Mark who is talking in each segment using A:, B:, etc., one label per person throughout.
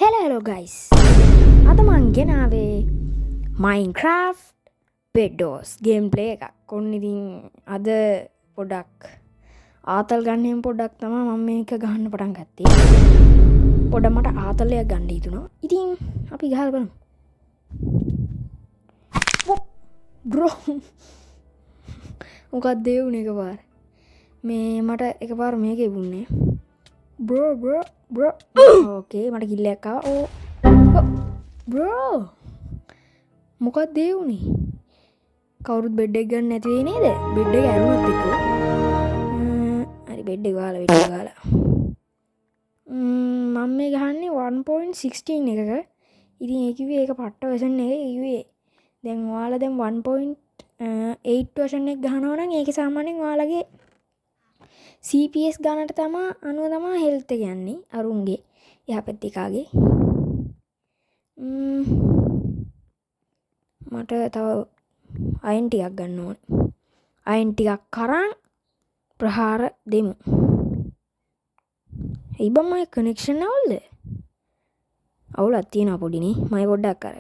A: Hello hello guys, අද මං ගෙනාවේ මයින්ක්‍රාෆ්ට් බෙඩ්ඩෝස් ගේම් ප්ලේ එකක්. ඔන්න ඉතින් අද පොඩක් ආතල් ගන්න එහෙම පොඩක් තමයි මම මේක ගහන්න පටන් ගත්තේ. පොඩ මට ආතලයක් ගන්න හිතුණා. ඉතින් අපි ගහලා බලමු. බ්‍රෝ මොකක්ද ඒ වුනේ එකපාර? මේ මට එකපාර මේක ඉබුන්නේ. බ්‍රෝ බ්‍රෝ බ්‍රෝ ඕකේ මට කිල් එකක් ආවා. ඕ බ්‍රෝ මොකක්ද ඒ වුනේ? කවුරුත් බෙඩ් එක ගන්න නැති වෙයි නේද? බෙඩ් එක ඇරුණත් එක්ක. හරි බෙඩ් එක වහලා බෙඩ් එක වහලා. මම මේ ගහන්නේ 1.16 එකක. ඉතින් ඒ කිව්වේ ඒක පට්ට වර්ෂන් එක. ඒ කිව්වේ දැන් ඔයාලා දැන් 1.8 වර්ෂන් එක ගහනවා නම් ඒකේ සාමාන්‍යයෙන් ඔයාලගේ CPS ගානට තමා අනුව තමා හෙල්ත් එක යන්නේ අරුන්ගේ එහා පැත්තේ එකාගේ. මට තව අයන් ටිකක් ගන්න ඕනේ. අයන් ටිකක් අරන් ප්‍රහාර දෙමු. ඇයි බං මගේ කනෙක්ෂන් අවුල්ද? අවුලක් තියෙනවා පොඩිනේ. මම පොඩ්ඩක් අර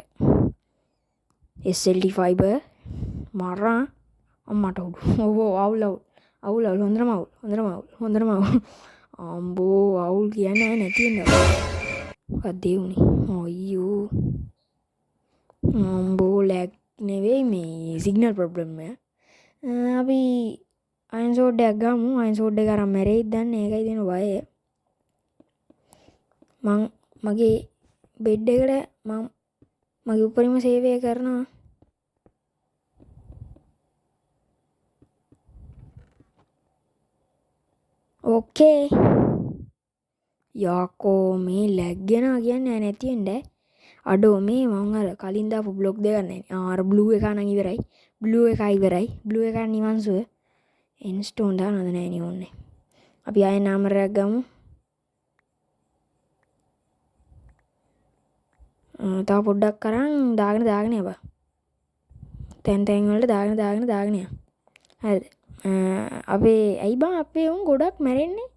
A: SLT fiber මරා අම්මට උඩු. ඔව් ඔව් අවුල් අවුල්. අවුල් අවුල් හොඳටම අවුල්. හොඳටම අවුල්. හොඳටම අවුල්. අම්බෝ අවුල් කියන්නේ ආයේ නැති වෙන්න. මොකක්ද ඒ වුනේ? අයියෝ. අම්බෝ ලැග් නෙවෙයි මේ සිග්නල් ප්‍රොබ්ලම් එක. අපි අයන් සෝඩ් එකක් ගමු. අයන් සෝඩ් එක අරන් මැරෙයිද දන්නේ. ඒකයි තියෙන බය. මං මගේ බෙඩ් එකට මං මගේ උපරිම සේවය කරනවා. ඕකේ යකෝ මේ ලැග් වෙනවා කියන්නේ ආ නැති වෙන්න ඈ. අඩෝ මේ මං අර කලින් දාපු බ්ලොක් දෙකක් නෑනේ. අර බ්ලූ එක නම් ඉවරයි. බ්ලූ එක ඉවරයි. බ්ලූ එක නිවන් සුව. එන් ස්ටෝන් දානවද නෑ නේ ඕනේ. අපි ආයෙ නාමරයක් ගමු. තව පොඩ්ඩක් අරන් දාගෙන දාගෙන යපන්. තැන් තැන් වලට දාගෙන දාගෙන දාගෙන යන්න. හරිද? අපේ ඇයි බං අපේ උන් ගොඩක් මැරෙන්නේ?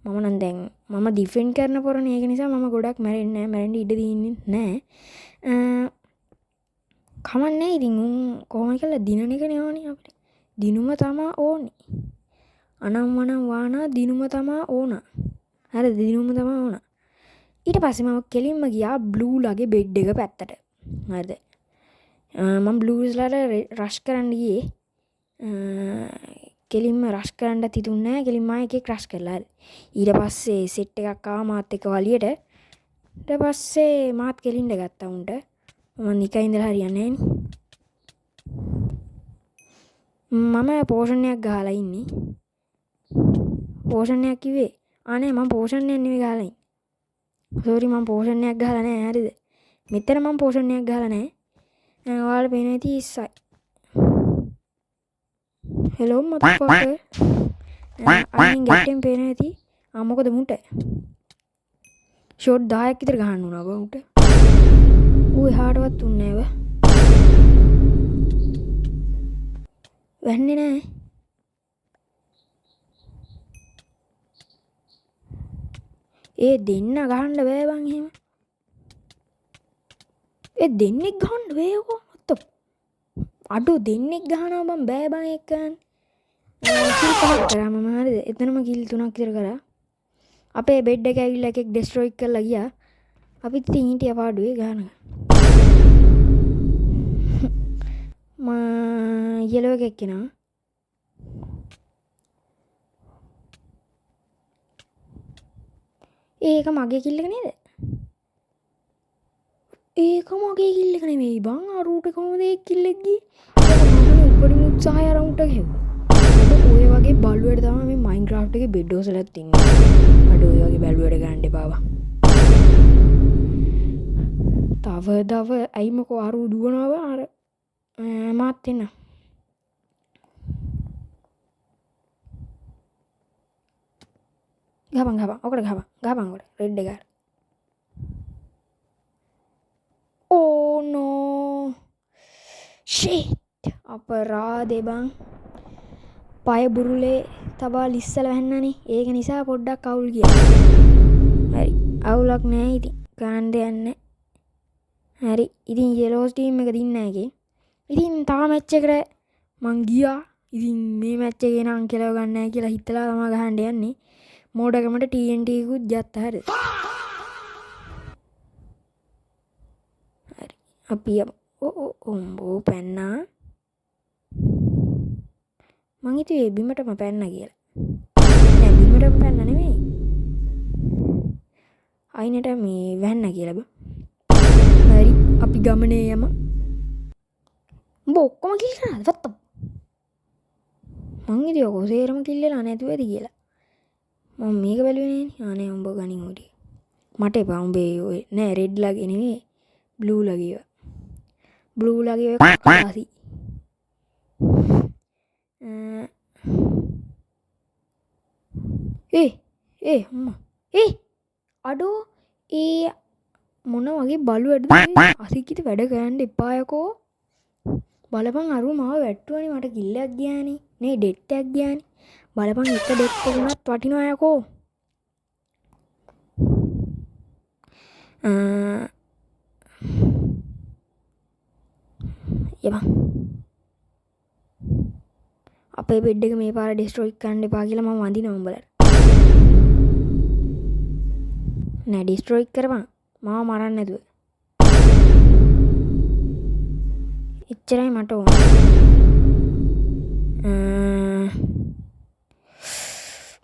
A: මම නම් දැන් මම ඩිෆෙන්ඩ් කරන පොරනේ. ඒක නිසා මම ගොඩක් මැරෙන්නේ නෑ. මැරෙන්න ඉඩ දෙන්නේ නෑ. කමක් නෑ ඉතින් උන් කොහොම කියලා දිනන එකනේ ඕනේ අපිට. දිනුම තමා ඕනේ. අනම් මනම් වානා දිනුම තමා ඕන. හරිද? දිනුම තමා ඕන. ඊට පස්සේ මම කෙලින්ම ගියා බ්ලූ ලගේ බෙඩ් එක පැත්තට. හරිද? මම බ්ලූස්ලාට රෂ් කරන්න ගියේ. කෙලින්ම රෂ් කරන්නත් හිතුන්නේ නෑ. කෙලින්ම ආයෙ එකෙක් රෂ් කරලා. හරි. ඊට පස්සේ සෙට් එකක් ආවා මාත් එක්ක වලියට. ඊට පස්සේ මාත් කෙලින්ද ගත්තා උන්ට. මම නිකන් ඉඳලා හරියන්නේ නෑනේ. මම පෝෂන් එකක් ගහලා ඉන්නේ. පෝෂන් එකක් කිව්වේ ආ නෑ මම පෝෂන් එකක් නෙමෙයි ගහලා ඉන්නේ. සෝරි මම පෝෂන් එකක් ගහලා නෑ. හරිද? මෙතන මම පෝෂන් එකක් ගහලා නෑ. ඔයාලා පේන ඇති ඉස්සයි. හෙලෝ මදර්ෆකර්. අනින් ගැටෙන් පේන ඇති. මොකද මුන්ට ෂොට් 10ක් විතර ගහන්න උනා බං උට. ඌ එහාටවත් උන්නේ නෑ බං. වෙන්නේ නෑ. ඒ දෙන්න ගහන්න බෑ බං එහෙම. ඒ දෙන්නෙක් ගහන්න බෑ කොහොමද? අඩෝ දෙන්නෙක් ගහනවා බං බෑ බං එක්ක ගන්න. කිල් පහක් කරා මම. හරිද? එතනම කිල් 3ක් විතර කරා. අපේ බෙඩ් එක ඇවිල්ලා එකෙක් ඩිස්ට්‍රොයි කරලා ගියා. අපිත් ඉතින් හිටියා පාඩුවේ ගහන. මා යෙලෝ එකෙක් එනවා. ඒක මගේ කිල් එක නේද? ඒක මගේ කිල් එක නෙමෙයි බං. අර ඌට කොහොමද ඒ කිල් එක ගියේ? ඒක මමනේ උපරිම උත්සාහය අරන් ඌට ගැහුවා. ඔය වගේ බලුවට තමයි මේ මයින්ක්‍රාෆ්ට් එකේ බෙඩ් හොසලක් තින්නේ. අඩෝ ඔය වගේ බලුවට ගන්න එපා බං. තව තව ඇයි මොකෝ අර ඌ දුවනවා බං. අර මාත් එන්න. ගහපන් ගහපන්. ඔකට ගහපන්. ගහපන් ඔකට. රෙඩ් එක අර. ඕ නෝ. ෂිට්. අපරාධේ බං. පය බුරුලේ තබා ලිස්සල වැන්නනේ. ඒක නිසා පොඩ්ඩක් අවුල් ගියා. හරි. අවුලක් නෑ ඉතින්. ගන්න දෙයක් නැහැ. හරි. ඉතින් යෙලෝස් ටීම් එක දින්න එකේ. ඉතින් තව මැච් එකට මං ගියා. ඉතින් මේ මැච් එකේ නම් කෙලව ගන්න නැහැ කියලා හිතලා තමයි ගහන්න යන්නේ. මෝඩකමට TNT එකකුත් ගත්තා. හරිද? හරි. අපි යමු. ඔව් ඔව් පැන්නා. මං හිතුවේ බිමටම පැන්න කියලා. නෑ බිමටම පැන්න නෙමෙයි. අයිනට මේ වැන්න කියලා බං. හරි අපි ගමනේ යමු. උඹ ඔක්කොම කිල් කරාද? what the මං හිතුවා කොසේරම කිල් වෙලා නැතුව ඇති කියලා. මම මේක බැලුවේ නෑනේ. ආ නෑ උඹ ගනින් ඔය ටික. මට එපා උඹේ ඔය නෑ රෙඩ් ලගේ නෙමෙයි බ්ලූ ලගේ ඒවා. බ්ලූ ලගේ ඔය කකාසි. ඒ ඒ අම්මා ඒ අඩෝ ඒ මොන වගේ බලු වැඩද අසික්කිත වැඩ කරන්න එපා යකෝ. බලපන් අරුව මාව වැට්ටුවනේ මට කිල් එකක් ගියානේ නේ ඩෙට් එකක් ගියානේ. බලපන් එක ඩෙට් එක වුණත් වටිනවා යකෝ. යපන් අපේ බෙඩ් එක මේ පාර ඩිස්ට්‍රොයි කරන්න එපා කියලා මම වඳිනවා උඹලට. නෑ ඩිස්ට්‍රොයි කරපන් මාව මරන්න නැතුව. එච්චරයි මට ඕන.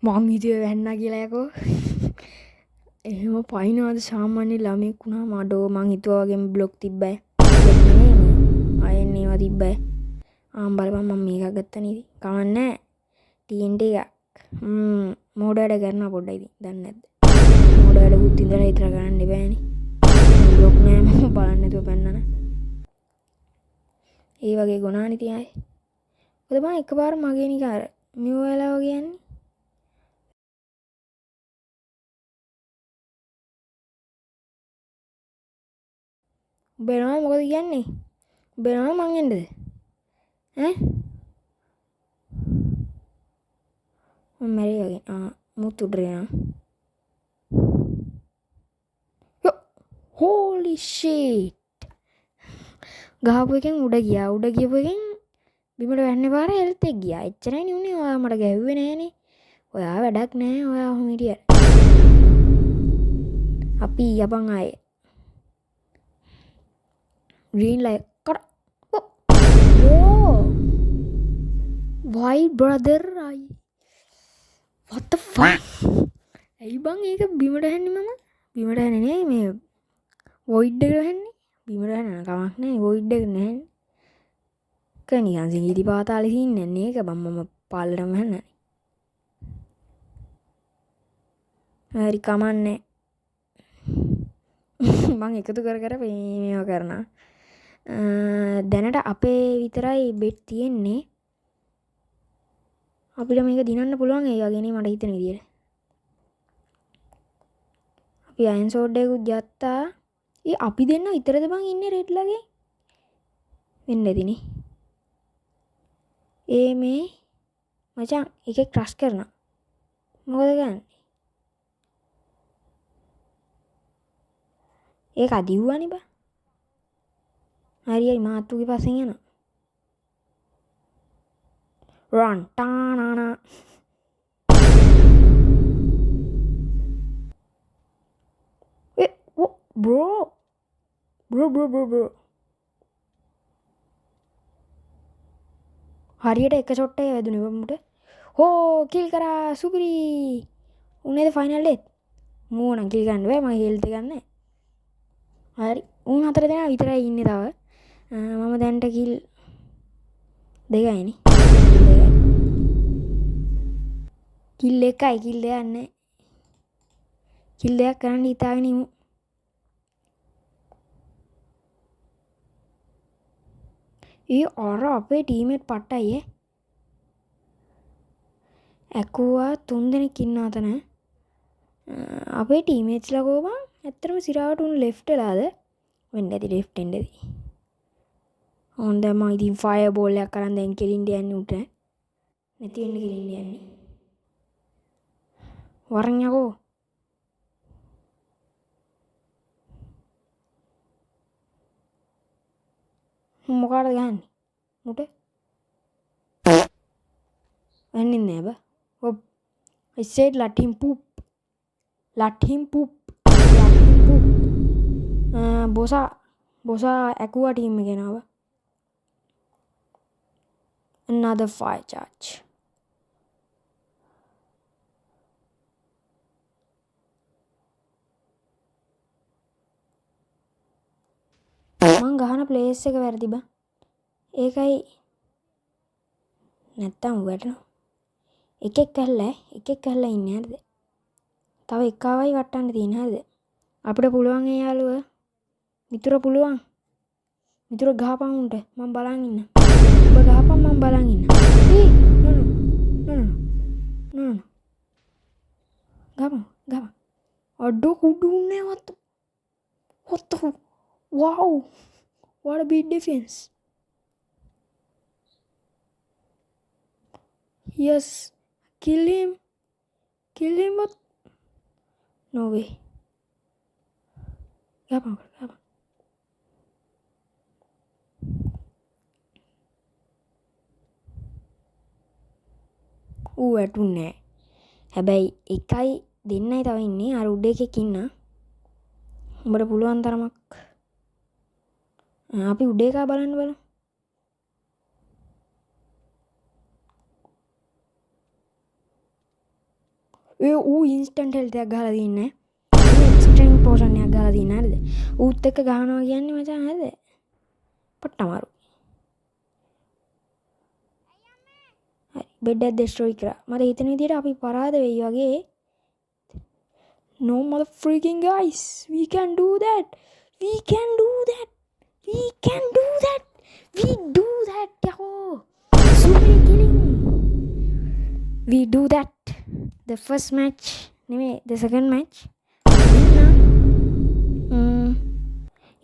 A: මං හිතුවේ වැන්නා කියලා යකෝ. එහෙම පයින්නවද සාමාන්‍ය ළමයෙක් වුණාම අඩෝ මං හිතුවා වගේම බ්ලොක් තිබ්බයි. බ්ලොක් නෙමෙයි මේ අයන් ඒවා තිබ්බයි. ආම් බලපන් මං මේකක් ගත්තා නේද? කමක් නෑ. TNT එකක්. මෝඩ වැඩ කරනවා පොඩ්ඩක් ඉතින්. දන්නේ නැද්ද? මෝඩ වැඩකුත් ඉඳලා විතර කරන්න එපානේ. බ්ලොක් නෑ මම බලන්න නැතුව පැන්නා නෑ. ඒ වගේ ගොනානේ ඉතින් ආයේ. මොකද බං එකපාර මගේ නිකන් අර මෙව වෙලා වගේ යන්නේ. උඹ එනවා මොකද කියන්නේ? උඹ එනවා මං එන්නද? ඈ? මං මැරෙයි වගේ. ආ මුත් උඩට යනවා. යෝ හෝලි ෂිට්. ගහපු එකෙන් උඩ ගියා. උඩ ගියපු එකෙන් බිමට වැන්නේ පාර හෙල්ත් එක ගියා. එච්චරයිනේ උනේ. ඔයා මට ගැහුවේ නෑනේ. ඔයා වැඩක් නෑ. ඔයා ඔහොම හිටියට. අපි යපන් ආයේ. ග්‍රීන් ලයිට් කර. ඕ why brother I what the fuck. ඇයි බං ඒක බිමට හැන්නේ මම? බිමට හැන්නේ නෑ මේ වොයිඩ් එකට හැන්නේ. බිමට හැන්න කමක් නෑ වොයිඩ් එකට නෑ. එක නිකන් සිඟිති පාතාලේ සීන් නෑ ඒක බං මම පාලටම හැන්නනේ. හරි කමන්නේ. මං එකතු කර කර මේවා කරනවා. දැනට අපේ විතරයි බෙට් තියෙන්නේ. අපිට මේක දිනන්න පුළුවන් ඒ වගේ නේ මට හිතෙන විදියට. අපි අයන් සෝඩ් එකකුත් ගත්තා. ඒ අපි දෙන්න විතරද බං ඉන්නේ රෙඩ් ලගේ? වෙන්න ඇතිනේ. ඒ මේ මචං එකෙක් ක්‍රෂ් කරනවා. මොකද කරන්නේ? ඒක අදිව්වනේ බං. හරි හරි මාත් උගේ පස්සෙන් යනවා. රන් ටානානා. ඒ ඔ bro bro bro bro bro හරියට එක ෂොට් එක වැදුනේ බං මුට. හෝ කිල් කරා සුපිරි. උන් නේද ෆයිනල් ඩෙත්? මූ නම් කිල් ගන්න බෑ මගේ හෙල්ත් එක නෑ. හරි උන් හතර දෙනා විතරයි ඉන්නේ තව. මම දැන්ට කිල් දෙකයිනේ. කිල් එකයි කිල් දෙකක් නෑ. කිල් දෙකක් කරන්න හිතාගෙන ඉමු. ඒ අර අපේ ටීම්මේට් පට්ටයි ඈ. ඇකුවා තුන් දෙනෙක් ඉන්නවා අතන. අපේ ටීම්මේට්ස්ලා කෝ බං ඇත්තටම සිරාවට උන් ලෙෆ්ට් වෙලාද? වෙන්න ඇති ලෙෆ්ට් එන්න ඇති. ඕන් දැන් මං ඉතින් ෆයර් බෝල් එකක් අරන් දැන් කෙලින්ද යන්නේ උට. නැති වෙන්න කෙලින්ද යන්නේ. වරන් යකෝ. මොකාටද ගහන්නේ? මුට වෙන්නේ නෑ බා. ඔප්. I said let him poop. Let him poop. Let him poop. බොසා බොසා ඇකුවා ටීම් එක එනවා බා. Another fire charge. මං ගහන ප්ලේස් එක වැරදි බං. ඒකයි නැත්තම් වැටෙනවා. එකෙක් ඇහලා එකෙක් ඇහලා ඉන්නේ හරිද? තව එකාවයි වට්ටන්න තියෙන්නේ හරිද? අපිට පුළුවන් ඒ යාළුව. මිතුර පුළුවන්. මිතුර ගහපන් උන්ට. මං බලන් ඉන්න. ඔබ ගහපන් මං බලන් ඉන්න. ඒ නෝ නෝ නෝ නෝ නෝ ගහපන් ගහපන්. අඩෝ කුඩු උන්නේ what the what the wow what a big defense. Yes, kill him. Kill him. What? No way. ගහපන් ගහපන්. ඌ වැටුන්නේ නෑ. හැබැයි එකයි දෙන්නයි තව ඉන්නේ. අර උඩ එකෙක් ඉන්නා. උඹට පුළුවන් තරමක් අපි උඩ එකා බලන්න බලමු. ඒ ඌ ඉන්ස්ටන්ට් හෙල්ත් එකක් ගහලා තින්නේ. ස්ට්‍රෙන්ග් පෝෂන් එකක් ගහලා තින්නේ හරිද? ඌත් එක්ක ගහනවා කියන්නේ මචං හරිද? පට්ට අමාරුයි. හරි බෙඩ් එකක් ඩිස්ට්‍රොයි කරා. මට හිතෙන විදිහට අපි පරාද වෙයි වගේ. No mother freaking guys, we can do that. We can do that. We can do that. We do that. යකෝ. Super killing. We do that. The first match නෙමෙයි the second match.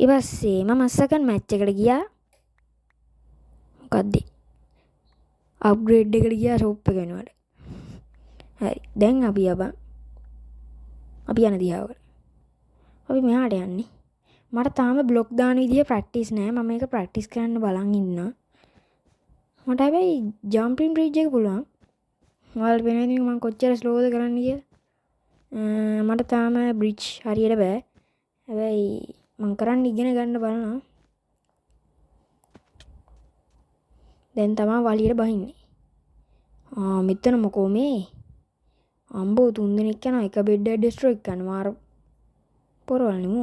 A: ඊට පස්සේ මම second match එකට ගියා. මොකද්ද? Upgrade එකට ගියා ෂොප් එක වෙනුවට. හරි. දැන් අපි යබන්. අපි යන දිහාවට. අපි මෙහාට යන්නේ. මට තාම බ්ලොක් දාන විදිය ප්‍රැක්ටිස් නෑ. මම මේක ප්‍රැක්ටිස් කරන්න බලන් ඉන්නවා. මට හැබැයි ජම්පින් බ්‍රිජ් එක පුළුවන්. ඔයාලට පේනවා ඉතින් මං කොච්චර ස්ලෝද කරන්නේ කියලා. මට තාම බ්‍රිජ් හරියට බෑ. හැබැයි මං කරන්න ඉගෙන ගන්න බලනවා. දැන් තමා වලියට බහින්නේ. ආ මෙතන මොකෝ මේ? අම්බෝ තුන් දෙනෙක් යනවා එක බෙඩ් එකක් ඩිස්ට්‍රොයි කරන්න. මාර පොරවල් නෙමු.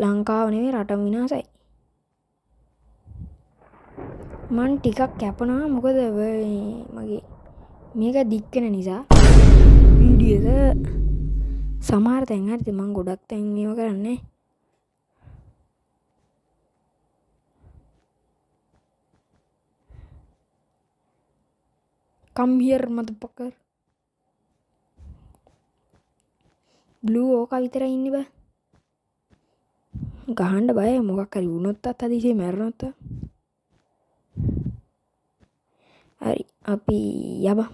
A: ලංකාව නෙමෙයි රටම විනාශයි. මං ටිකක් කැපනවා මොකද මගේ මේක දික් වෙන නිසා වීඩියෝ එක සමහර තැන් හරිද මං ගොඩක් තැන් මේව කරන්නේ. Come here motherfucker. Blue ඕක විතරයි ඉන්නේ බා. ගහන්න බයයි මොකක් හරි වුණොත්ත් හදිසියෙ මැරුණොත්. හරි අපි යබන්.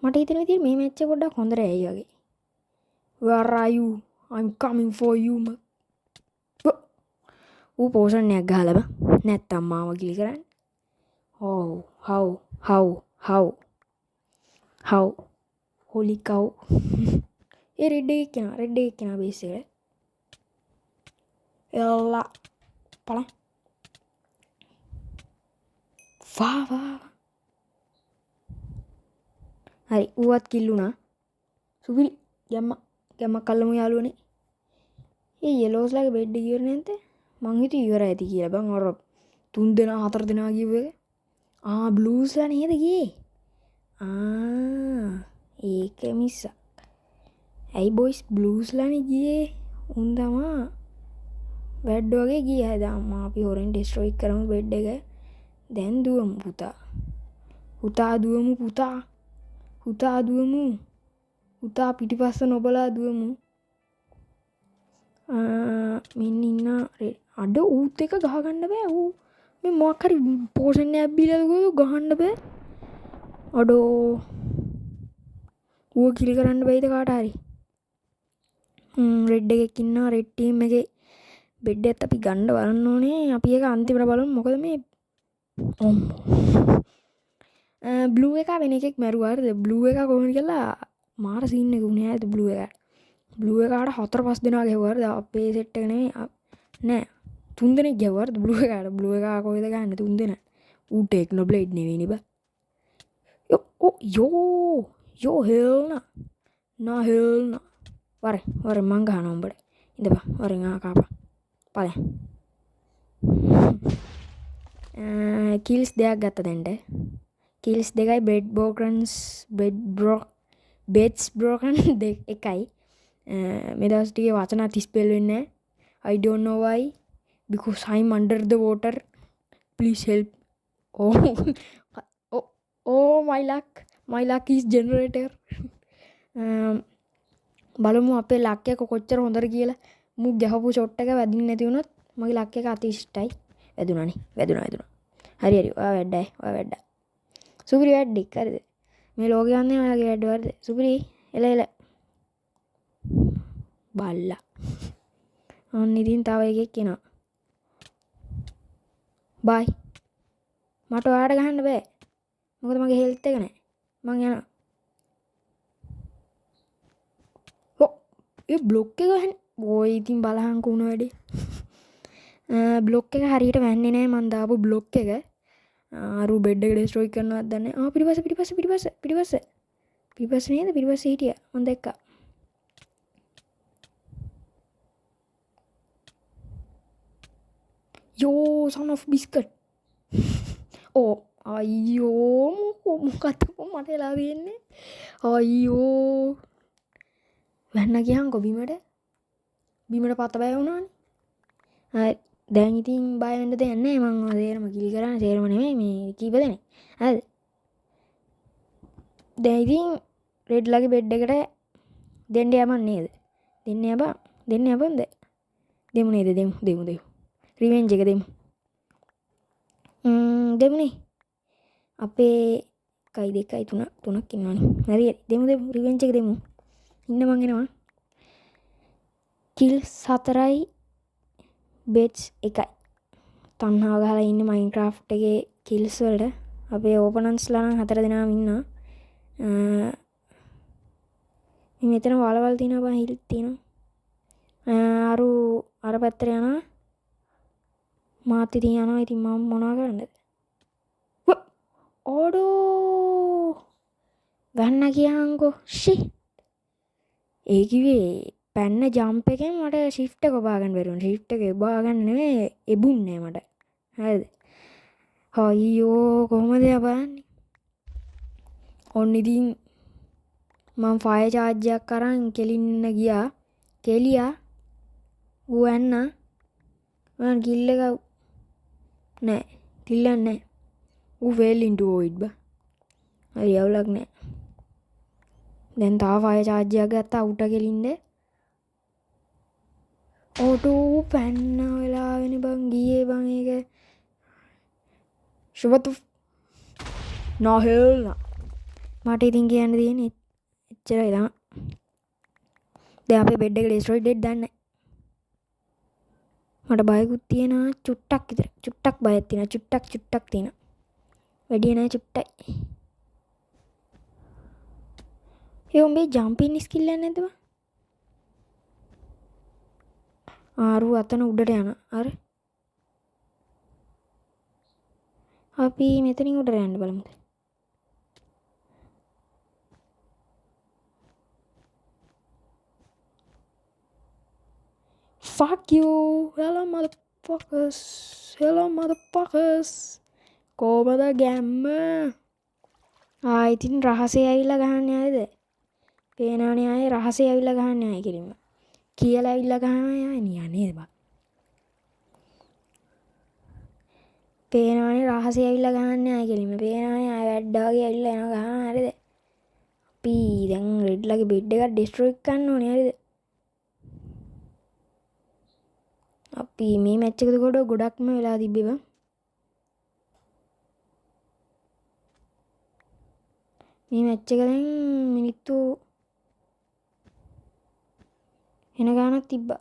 A: මට හිතෙන විදිහට මේ මැච් එක පොඩ්ඩක් හොඳට ඇයි වගේ. Where are you? I'm coming for you. ඌ පෝෂන් එකක් ගහලා බං. නැත්තම් මාව කිලි කරන්නේ. Oh, how how how how holy cow. A red එකෙක් එනවා රෙඩ් එකෙක් එනවා බේස් එකට. එල්ලා බලන්න. වා වා. හරි ඌවත් කිල් වුණා. සුපිරි ගැම්ම ගැම්මක් අල්ලමු යාළුවනේ. ඒ යෙලෝස්ලාගේ බෙඩ් එක ඉවර නැද්ද? මං හිතුවේ ඉවර ඇති කියලා බං. අර තුන් දෙනා හතර දෙනා කියපු එක. ආ බ්ලූස්ලා නේද ගියේ? ආ ඒක මිස්සක්. ඇයි බොයිස් බ්ලූස්ලානේ ගියේ? උන් තමා වැඩ වගේ ගියේ. හරි අම්මා අපි හොරෙන් ඩිස්ට්‍රොයි කරමු බෙඩ් එක. දැන් දුවමු පුතා. පුතා දුවමු පුතා. පුතා දුවමු. පුතා පිටිපස්ස නොබලා දුවමු. මෙන්න ඉන්න අඩ ඌත් එක ගහගන්න බෑ. ඌ මේ මොකක් හරි පෝෂන් එකක් බීලාද කොහෙද ගහන්න බෑ. අඩෝ ඌව කිල් කරන්න බැයිද කාට හරි? රෙඩ් එකෙක් ඉන්නවා. රෙඩ් ටීම් එකේ බෙඩ් එකත් අපි ගන්න බලන්න ඕනේ. අපි ඒක අන්තිමට බලමු. මොකද මේ අම්මෝ. බ්ලූ එක වෙන එකෙක් මැරුවා. හරිද? බ්ලූ එක කොහොමද කියලා මාර සීන් එක වුණේ. හරිද? බ්ලූ එක. බ්ලූ එකාට 4-5 දෙනා ගැහුවා. හරිද? අපේ සෙට් එක නෙමෙයි. නෑ. 3 දෙනෙක් ගැහුවා. හරිද? බ්ලූ එකාට. බ්ලූ එකා කොහෙද ගහන්නේ? 3 දෙනා. ඌ ටෙක්නෝ බ්ලේඩ් නෙවෙයිනේ බා. යෝ යෝ යෝ හෙල් නා. නා හෙල් නා. වරෙන් වරෙන් මං ගහනවා උඹට. ඉඳපන්. වරෙන් ආ කාපන්. ඵලයන්. කිල්ස් දෙකක් ගත්ත දැන්ට. කිල්ස් දෙකයි බෙඩ් බෝකන්ස් බෙඩ් බ්‍රොක් බෙඩ්ස් බ්‍රෝකන් එකයි. මේ දවස් ටිකේ වචන අතිස්පෙල් වෙන්නේ නැහැ. I don't know why, because I'm under the water. Please help. Oh, oh, oh, my luck. My luck is generator. බලමු අපේ ලක් එක කොච්චර හොඳද කියලා. මූ ගැහපු ෂොට් එක වැදින්නේ නැති වුණොත් මගේ ලක් එක අතිශිෂ්ටයි. වැදුණානේ. වැදුණා වැදුණා. හරි හරි. ඔයා වැඩයි. ඔයා වැඩ. සුපිරි වැඩෙක්. හරිද? මේ ලෝකේ යන්නේ ඔයාගේ වැඩ හරිද? සුපිරි. එල එල. බල්ලා. අන්න ඉතින් තව එකෙක් එනවා. බයි. මට ඔයාට ගහන්න බෑ. මොකද මගේ හෙල්ත් එක නෑ. මං යනවා. ඔව්. ඒ බ්ලොක් එක වහන්න. ඔය ඉතින් බලහන්කෝ උන වැඩේ. බ්ලොක් එක හරියට වැන්නේ නෑ මං දාපු බ්ලොක් එක. අරු බෙඩ් එක ඩිස්ට්‍රොයි කරනවද දන්නේ නෑ. ආ පිටිපස්ස පිටිපස්ස පිටිපස්ස පිටිපස්ස. පිටිපස්ස නේද? පිටිපස්ස හිටියා. මං දැක්කා. යෝ son of biscuit. ඕ අයියෝ මොකෝ මොකද්ද මට වෙලා තියෙන්නේ? අයියෝ වැන්න ගියන්කෝ බිමට. බිමට පත බය වුණානේ. හරි දැන් ඉතින් බය වෙන්න දෙයක් නෑ. මං ඔය සේරම කිල් කරන්නේ. සේරම නෙමෙයි මේ කීප දෙනෙක්. හරිද? දැන් ඉතින් රෙඩ් ලගේ බෙඩ් එකට දෙන්න යමන් නේද? දෙන්න යබන්. දෙන්න යබන්ද? දෙමු නේද? දෙමු දෙමු දෙමු. රිවෙන්ජ් එක දෙමු. දෙමුනේ. අපේ 1 2 3 3ක් ඉන්නවනේ. හරි හරි දෙමු දෙමු රිවෙන්ජ් එක දෙමු. ඉන්න මං එනවා. කිල්ස් 4යි බෙඩ්ස් 1යි. තණ්හාව ගහලා ඉන්නේ මයින්ක්‍රාෆ්ට් එකේ කිල්ස් වලට. අපේ ඕපනන්ස්ලා නම් 4 දෙනාම ඉන්නවා. මේ මෙතන වලවල් තියෙනවා බං, හිල් තියෙනවා. අරු අර පැත්තට යනවා. මාත් ඉතින් යනවා. ඉතින් මම මොනවා කරන්නද? ඕඩෝ ගන්න කියන්කෝ. ෂි ඒ කිව්වේ පැන්න ජම්ප් එකෙන් මට ෂිෆ්ට් එක ඔබා ගන්න බැරි වුණා. ෂිෆ්ට් එක ඔබා ගන්න නෙමෙයි එබුන්නේ මට. හරිද? අයියෝ කොහොමද යා බලන්නේ. ඔන්න ඉතින් මං ෆයර් චාර්ජ් එකක් අරන් කෙලින්න ගියා. කෙලියා ඌ ඇන්නා. මං කිල් එක නෑ. කිල් එකක් නෑ. ඌ ෆේල් ඉන්ටු වොයිඩ් බා. හරි අවුලක් නෑ. දැන් තව ෆයර් චාර්ජ් එකක් ගත්තා උට කෙලින්න. ඔටෝ පැන්න වෙලාවෙනේ බං ගියේ බං ඒක. ශුවතු නෝ හෙල් නා. මට ඉතින් කියන්න තියෙන්නේ එච්චරයි තමයි. දැන් අපේ බෙඩ් එක ඩිස්ට්‍රොයිඩ් වෙද්ද දන්නේ නෑ. මට බයකුත් තියෙනවා චුට්ටක් විතර. චුට්ටක් බයක් තියෙනවා. චුට්ටක් චුට්ටක් තියෙනවා. වැඩි නෑ චුට්ටයි. ඒ උඹේ ජම්පින් ස්කිල් එකක් නැද්ද බං? ආරු අතන උඩට යනවා. අර අපි මෙතනින් උඩට යන්න බලමුද? Fuck you. Hello motherfuckers. Hello motherfuckers. කොහමද ගැම්ම? ආ ඉතින් රහසේ ඇවිල්ලා ගහන්නේ ආයේද? පේනවනේ ආයේ රහසේ ඇවිල්ලා ගහන්නේ ආයේ කෙලින්ම. කියලා ඇවිල්ලා ගහනවා ආයේ නියා නේද බං? පේනවනේ රහසේ ඇවිල්ලා ගහන්නේ ආයේ කෙලින්ම. පේනවනේ ආයේ වැඩ්ඩා වගේ ඇවිල්ලා එනවා ගහනවා හරිද? අපි දැන් රෙඩ් ලගේ බෙඩ් එකක් ඩිස්ට්‍රොයි කරන්න ඕනේ හරිද? අපි මේ මැච් එකද ගොඩක්ම වෙලා තිබ්බේ බං. මේ මැච් එක දැන් මිනිත්තු එන ගානක් තිබ්බා.